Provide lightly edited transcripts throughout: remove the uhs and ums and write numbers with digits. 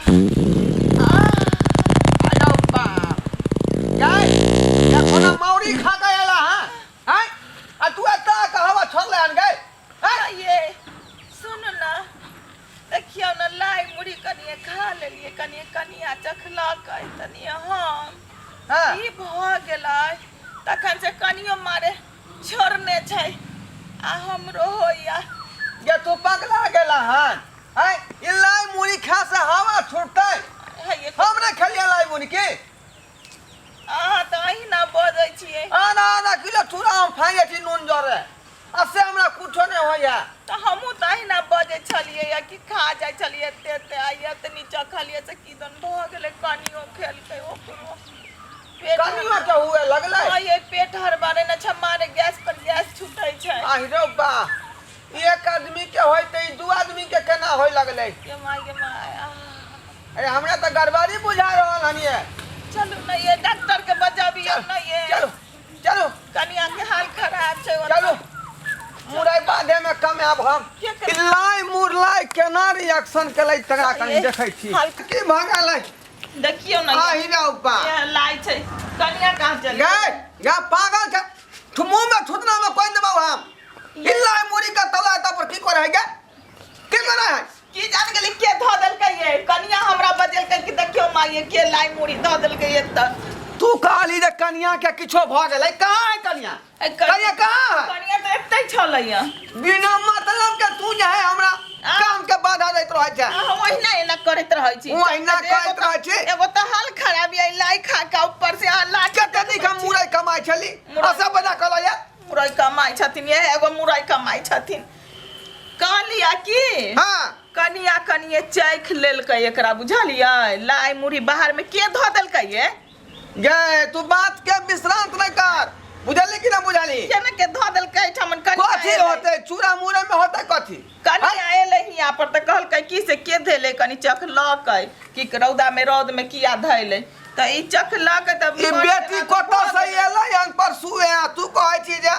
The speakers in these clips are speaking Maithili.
आयो बाप गाय एखन मौरी खा के आएला हां हैं आ तू एता कहवा छोड़ले हन गए हैं ये सुन ना देखियौ ने लाइ मुरही कनिए खा लेलियै कनिए कनिया चखलकै तनिए हम हाँ ई भऽ गेलै तखन से कनियो मारे छोड़ने छै आ हमरो होइया ये तू पगला गेला हन हैं ई लाई मुरी खा से हवा छूटतै हे ये हम नहीं खेलिए लाई मुरी के अहाँ तऽ अहिना बजै छियै आना आना किलो चूड़ा हम खाइ छी नून जरे आ से हमरा कुछो नहीं होइया तऽ हमहूँ तऽ अहिना बजै छलियै या कि खा जाइ छलियै एते एते आ एतनी चखलियै से किदन भऽ गेलै कनियो खेलकै ओकरो पेट कनियो के हुए लगलै हँ ये पेट हड़बड़े ने छै मारे गैस पर गैस छूटै छै आहि रे बा एक आदमी के होय तऽ ई दू आदमी के केना होय लगलै गे माय गे माय आह। अरे हमरा तऽ गड़बड़ी बुझा रहल हन ये चलू ने ये डॉक्टर के बजाबियौ ने ये चलू चलू कनिया के हाल खराब छै ओतऽ। चलू मुरई बांधे में कम आब हम के के- लाई मुरलाई केना रिएक्शन केलै तकरा कनी देखै छी हाल- की भऽ गेलै देखियौ ने ये। आहि रे बा ये लाई छै कनिया कहाँ चली गए गा पागल छै तू मुंह में थुतना में कोई देबौ हम इल्ला मुरी का तला तब पर की करे है गे की करे है की जान गेली के धऽ देलकै ये कनिया हमरा बजेलकै कि देखियौ माँ ये के लाई मुड़ी धऽ देलकै ये तऽ तू कहली जे कनिया के किछो भऽ गेलै कहाँ है कनिया ए, कनिया कहाँ है कनिया तऽ एतै छलै ये बिना मतलब के तू जे है हमरा काम के बाधा दैत रहै छै हम ओहिना एना करैत रहै छी ओहिना करैत रहै छी? एगो तऽ हाल खराब ये लाई खा के ऊपर से अहाँ लाठी कते नीक हम मुरई कमाइ छली मुरई। आ सब बजा कहलौ ये मुरई कमाइ छथिन ये एगो मुरई कमाइ छथिन कहलिया की हाँ कनिया कनिये चैख लेलकै एकरा बुझलियै लाई मुरही बाहर में के धऽ देलकै ये गे तू बात के विश्रांत नहीं कर बुझली कि ना बुझली केना के धऽ देलकै एहिठामन कनिया कथी एलै। होते चूड़ा मुड़े में होते कथी कनिया एलै हियाँ पर तऽ कहलकै की से के धैलै कनि चखलकै कि रौदा में रौद में किया धैलै तऽ ई चखलकै तऽ ई बेटी कतऽ से एलै हन परसुए आ तू कहै छी जे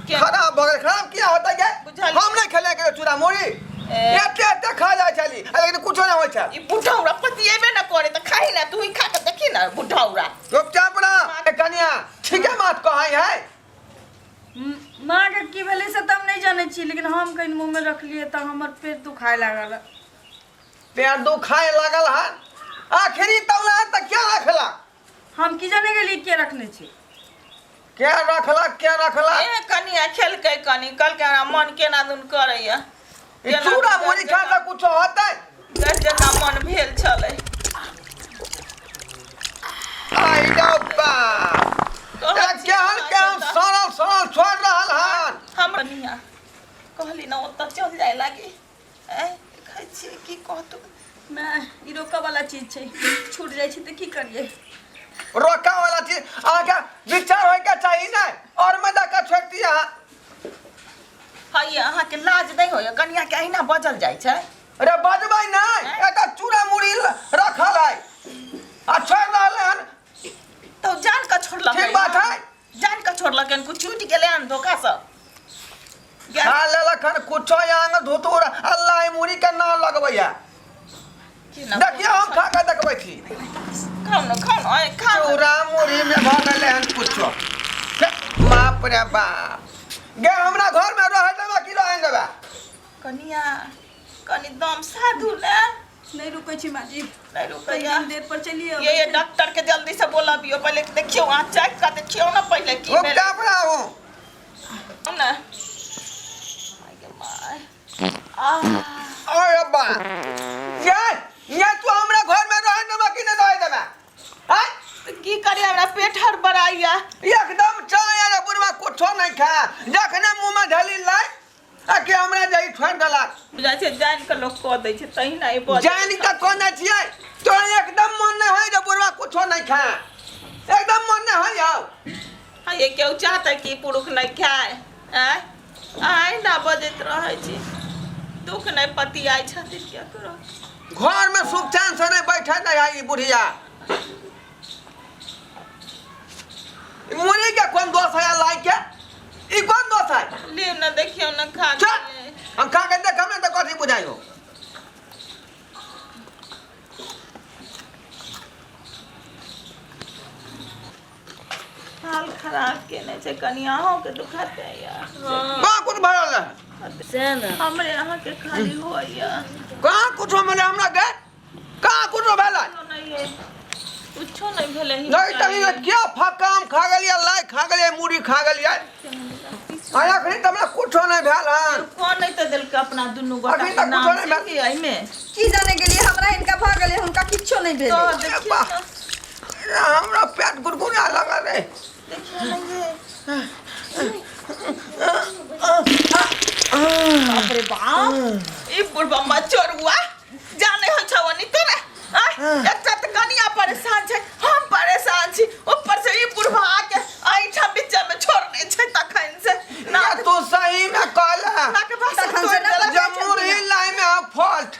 के- खराब भऽ गेल खराब किया होतै गे बुझलियै। हम नहि खेलियै कहियो चूड़ा मुरही ए। एते एते खा जाइ छली आ लेकिन कुछो नहि होइ छल ई बुढ़ौरा पतिएबे न करे तऽ खाही ना तू ही खा के देखी ना बुढ़ौरा चुपचाप रह ए कनिया ठीके बात कहै है माँके की भेलै से तऽ हम नहि जानै छी लेकिन हम कनि मुँहमे रखलियै तऽ हमर पेट दुखाय लागल पेट दुखाए लागल हन आखिरी तौला है तऽ क्या रखला हम की जाने गेलियै के रखने छी क्या रखला क्या रखला ए कनिया खेलकै कनि कहलकै हमरा मन केना दुन करैया ई चूड़ा मुरही खा के कुछो होतै गैस जकाँ मन भेल छलै आई बाप कहै छी केहन केहन सड़ल सड़ल छोड़ रहल हन हम कनिया कहली ना ओतऽ चल जाय लागी ए देखै छियै की कहतू माय ई रोकऽ वाला चीज छै छूट जाइ छै तऽ की करियै रोका वाला चीज अहाँके विचार होय के चाही ने और में जाके छोड़ती अहाँ हैया अहाँके लाज नहि होइया कनिया के अहिना बजल जाइ छै अरे बजबै नहि एतऽ चूड़ा मुरही रखल है आ छोड़ रहल हन तऽ जान कऽ छोड़लक ठीक बात है जान कऽ छोड़लक हन कुछ छूटि गेलै हन धोखासँ खा लेलक हन कुछो आंग धुतुर अल्लाह मुरही के ना लगबैया देखियौ हम खा के देखबै छी खाउ ने खाउ ने खाउ चूड़ा मुरही में भऽ गेलै हन कुछो बाप रे बाप गे हमरा घर में रहे देबा कि रहे देबा कनिया कनि दम साधु ने नहि रुकै छी माँ जी नहि रुकैया कनि देर पर चलिए ये ये डॉक्टर के जल्दी से बोलाबियो पहले देखियो अहाँ चेक कर देखियो ना पहले की रुक भेलै जा हूँ ना अरे अब्बा ये ये तू हमरा घर में रहे देबा कि नहीं रहे देबा आय की करी हमरा पेट हड़बड़ाइया एकदम चाय अरे बुढ़वा कुछो नहीं खा जखने मुंह में धली लाई आ के हमरा जाई छोड़ देलक बुझाइ छै जानि कऽ लोक कऽ दै छै तहिना ई बजै जानि के कोने छियै तोरा एकदम मन नहीं होय जे बुढ़वा कुछो नहीं खा एकदम मन नहीं होय आउ हाँ ये केओ चाहतै कि पुरुख नहि खाय आँय आइ ना बजैत रहै छी दुख नहि पतियाइ छथिन केकरो घर में सुख चैन से नहीं बैठे नहीं है ई बुढ़िया ई मुरी के कोन दोष है लाई के ई कोन दोष है लियौ ने देखियौ ने खा चल के हम खा के देखब ने तऽ कथी बुझाइ हो हाल खराब केने छै कनि अहूँके दुखाते यऽ। कहाँ कुछ भरल है? से ने। हमरे अहाँके खाली होइया। कहाँ कुछ मिले हमरा के? कहाँ कुछ भेलै? नहीं है, कुछो नहीं भेलै। नहीं तभी क्या फकाम खा गेलियै, लाइ खा गेलियै, मुरही खा गेलियै, आ अखनी तऽ हमरा कुछो नहि भेल हन। कौन नहीं तो देलकै अपना दुनू गोटा अभी के तक नाम कुछो नहीं से भेल। कि एहिमे की जाने गेलियै, हमरा हिनका भऽ गेलै, हुनका किछो नहि तो भेलै। देखियौ वाह। ने, हमरा पेट गुनगुना लगल रे। देखियौ ने ये। बाप रे बाप, ई बुढ़बा मचोरुआ जाने हो छवनी तोरा आय, एकटा तऽ कनिया परेशान छै, हम परेशान छी, ऊपर से ई बुढ़बा आके एहिठाम बीचा में छोड़ने छै तखन से ना। या तू सही में कहला। नाक भाषा तखन से तोड़ि ना देलक। जब मुरही लाई में हम फॉल्ट,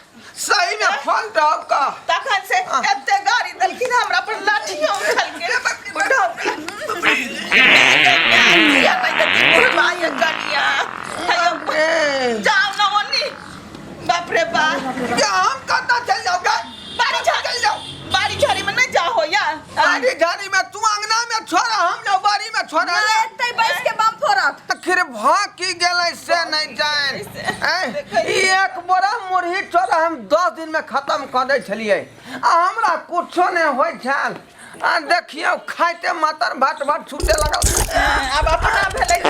सही में फॉल्ट आपका। तखन से एते गाड़ी देलखिन हमरा पर, लाठियो उठलके बुढ़ा बुढ़बा ये कनिया। हेयो, ए, जाओ ना ओनी, बाप रे बाप। या हम कतऽ चलि जाउ गे? बाड़ी झाड़ी चलि जाउ। बाड़ी झाड़ी में नहीं जाओ यार। बाड़ी झाड़ी में तू अंगना में छोड़, हम जाउ बाड़ी में छोड़। नहि, एतै बैस के बम फोड़त। आखिर भ की गेलै से नहि जान। ऐं, ई एक बोरा मुरही चोरा हम 10 दिन में खत्म कऽ दै छलियै आ हमरा कुछो नहि होइ छल, आ देखियौ खाइते मातर भात भात छूटे लगल। आब अपना भेलै गे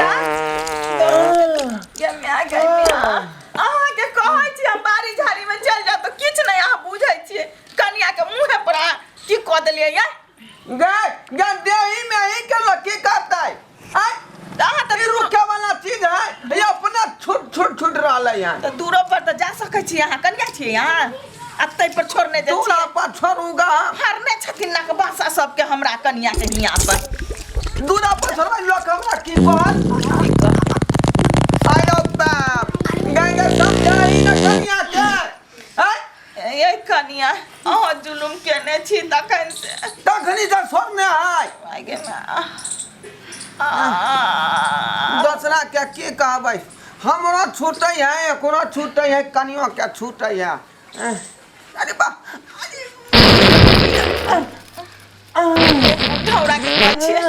माय गे माय, अहाँके कहै छी हम बाड़ी झाड़ी में चलि जाउ तऽ किछु नहि अहाँ बुझै छियै। कनिया के मुँहे पर अहाँ की कऽ देलियै ये? गे गे, देही में ही के लोग की करतै? आँय, तऽ अहाँ तऽ ई रुके वाला चीज है? ये अपना छूट छूट छूट रहलै हन। तऽ दूरो पर तऽ जा सकै छी अहाँ, कनिया छियै अहाँ, आ ताहि पर छोड़ने जाइ दूरा छियै। पर छोड़ूगा? फड़ने छथिन नाक बासा सबके हमरा कनिया के हियाँ पर। दूरा पर छोड़बै, लोक हमरा की कहत? आइ रौ बाप, गै गै, समझाही न कनिया के। आँय, ये कनिया, अहाँ जुलुम केने छी तखन से। तखनी से छोड़ने है। आइ गे माय। आ दोसरा के की कहबै, हमरो छूटै है, एकरो छूटै है, कनियो के छूटै है। एह, अरे बा, ठौरा के कहै छियै,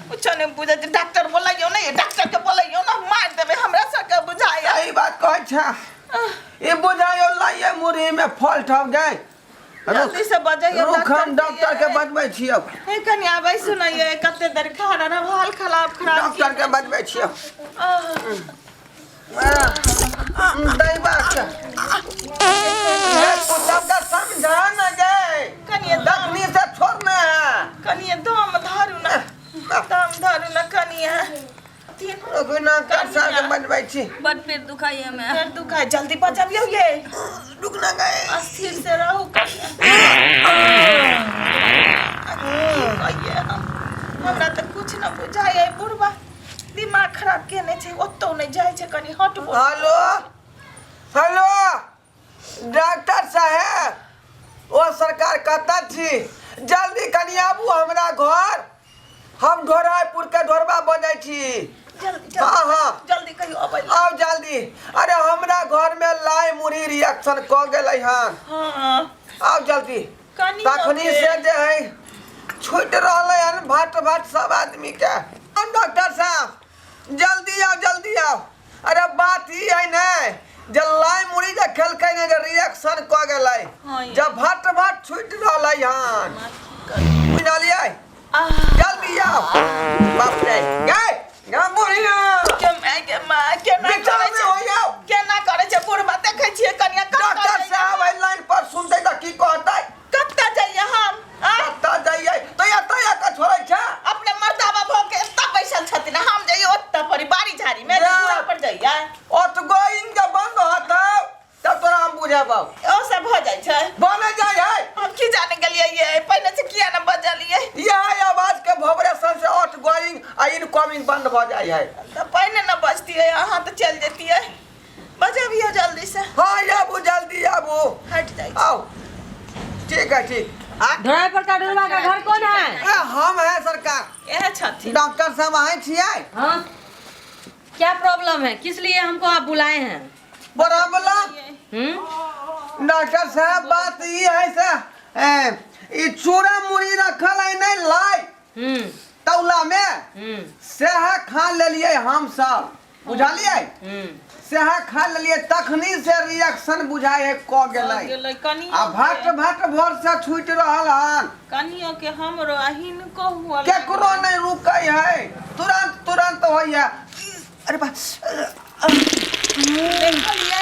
कुछो नहि बुझै छै। डॉक्टर बोलैयौ ने, डॉक्टर के बोलैयौ ने, मारि देबै हमरा सबके बुझाइया। सही बात कहै छै, ई बुझाइयो लाइए मुरही में फॉल्ट हो गए। जल्दी से बजैयौ। रुक, हम डॉक्टर के बजबै छियौ। हे कनिया, बैसू ने ये, कते देर खड़ा रहब, हाल खराब खराब। डॉक्टर के बजबै छियौ। दैबा के सबके समझा न गए। कनिये दखनी से छोड़ने है। कनिये दम धरू ने, दम धरू ने कनिये। रुक ना, डॉक्टर के बजबै छी। बड पेट दुखाइए हमें। पेट दुखाय, जल्दी बजबियौ ये। रुक ना गए। अस्थिर से रहू कनिया। की कहियै हम, हमरा तऽ कुछ न बुझाइए, बुढ़बा दिमाग खराब केने छै, ओतौ नहि जाइ छै, कनि हटबो। हेलो हेलो, डॉक्टर साहेब, ओ सरकार, कतऽ छी? जल्दी कनि आबू हमरा घर, हम ढोरायपुर के ढोरबा बजै छी। जल्दी। हाँ, जल्दी हाँ। जल्दी कहियो अबै लए। आउ जल्दी, अरे हमरा घर में लाई मुरही रिएक्शन कऽ गेलै हन। हाँ। आउ जल्दी। कनि तखनी से जे है छूटि रहलै हन भाट भाट सब आदमी के। हम डॉक्टर साहब, जल्दी आउ, जल्दी आउ। अरे बात ई है ने जे लाई मुरही जे खेलकै ने, जे रिएक्शन कऽ गेलै। हाँ ये। जे भाट भाट छूटि रहलै हन, बुझलियै? आह, जल्दी आओ। बाप रे, गए गा बुढ़िया। के माय के माय, केना विचार करै में छै? हो जाओ। केना करै छै बुढ़बा, देखै छियै कनिया कतऽ डॉक्टर जाइए? साहब एहि लाइन पर सुनतै तऽ की कहतै? कतऽ जाइए हम आँय? कतऽ जाइए तऽ एतऽ एतऽ छोड़ै छै। अपने मर्दाबा भऽ के एतऽ बैसल छथिन, हम जाइए ओतऽ परी बाड़ी झाड़ी में जा। दूरा पर जाइए। ओत गोइंग के बंद होतौ तब तोरा हम बुझेबौ। ओ सब भऽ जाइ छै? बने जाइ है। हम की जाने गेलियै ये, पहिने से किया न बजलियै? यह आवाज के वाइब्रेशन से आउट गोइंग आ इनकमिंग बंद भऽ जाइ है। तऽ पहिने न बजतियै अहाँ तऽ चलि जैतियै। बजबियौ जल्दी से। हाँ, आबू, जल्दी आबू। हटि जाइ छै। आओ, ठीक है, ठीक। आ ढोराई पर का ढोरबा का घर कौन है? ए, हम है सरकार। इएह छथिन। डॉक्टर साहब, आए छियै? हाँ, क्या प्रॉब्लम है? किस लिए हमको आप बुलाए हैं? प्रॉब्लम? हम्म। डॉक्टर साहब, बात ई है से ए, ई चूड़ा मुड़ी रखल है नहीं लाई। हम्म। तौला में हम्म सेह खा लेलिए हम सब बुझलिए हम्म सेह खा लेलिए तखनी से रिएक्शन बुझाए है क गेलै गेलै कनियो आ भट भट भोर से छूटि रहल हन कनियो के हमरो आ हिनको हुआ केकरो नहीं रुकै है तुरंत तुरंत होइए अरे बा देखलिए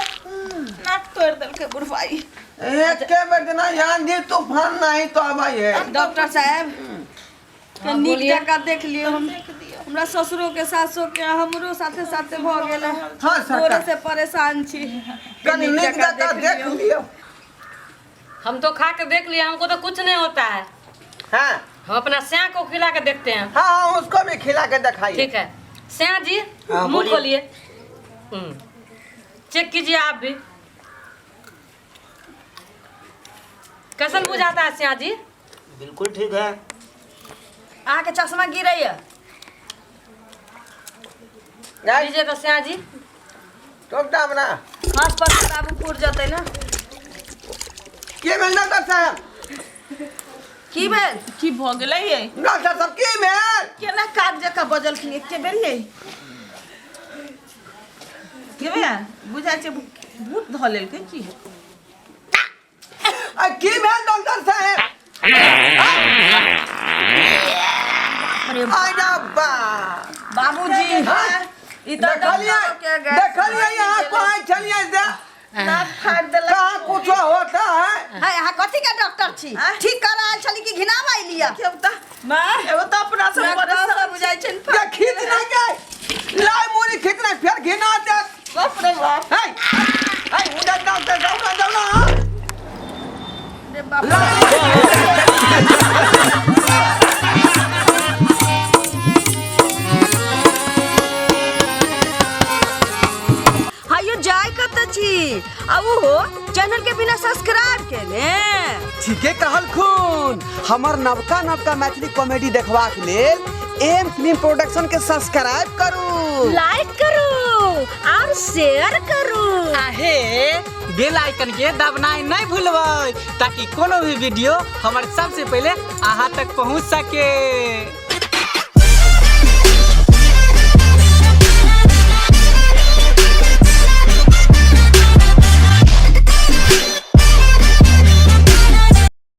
नाक तोड़ देलकै बुढ़वाई एके बेर जेना आंधी तूफान नहीं तो आबै है डॉक्टर साहब के नीक बोलिए। जकाँ देख लियौ हम देख दियौ हमरा ससुरो के सासो के हमरो साथे साथे भऽ गेल है हाँ भोरे सरकार से परेशान छी कनि नीक जकाँ देख लियौ हम तो खा के देख लिया हमको तो कुछ नहीं होता है हाँ हम अपना स्या को खिला के देखते हैं हाँ हाँ उसको भी खिला के दिखाइए ठीक है स्या जी हाँ, मुंह बोलिए। खोलिए चेक कीजिए आप भी कैसन बुझाता है स्या जी बिल्कुल ठीक है अहाँके चश्मा गिरैया नहीं लीजिए तो स्या जी टोक दाम ना हंस पर बाबू फूट जेतै ने के भेल डॉक्टर साहब की भेल की भऽ गेलै यै डॉक्टर साहब की भेल केना काग जकाँ बजलखिन एके बेर यै के भैया बुझाइ छै भूत धऽ लेलकै की आ की भेल डॉक्टर साहब अरे बा बाबूजी हाँ? ई तऽ देखलिए डॉक्टरो के गैस देखलिए यहाँ कहै छलिए जे नाक फाड़ि देलक कहाँ कुछो होता है है अहाँ कथी के डॉक्टर छी ठीक करा आयल छली कि घिनावा अइली देखियौ तऽ एगो तऽ अपना सब डॉक्टर परेशान सब बुझाइ छै ने जे खींच ना गए लाई मुरी खींच ना फिर घिना दे बाप रे बाप है है उधर डॉक्टर जाओ ना जाओ ना रे बाप हायो जाय कतऽ छी आ ओहो चैनल के बिना सब्सक्राइब केने ठीके कहलखुन हमर नवका नवका मैथिली कॉमेडी देखबाक लेल एम फिल्म प्रोडक्शन के सब्सक्राइब करू लाइक करू और शेयर करू आहे बेल आइकन के दबनाइ नहि भूलबै ताकि कोनो भी वीडियो हमर सबसे पहिले अहाँ तक पहुँच सके।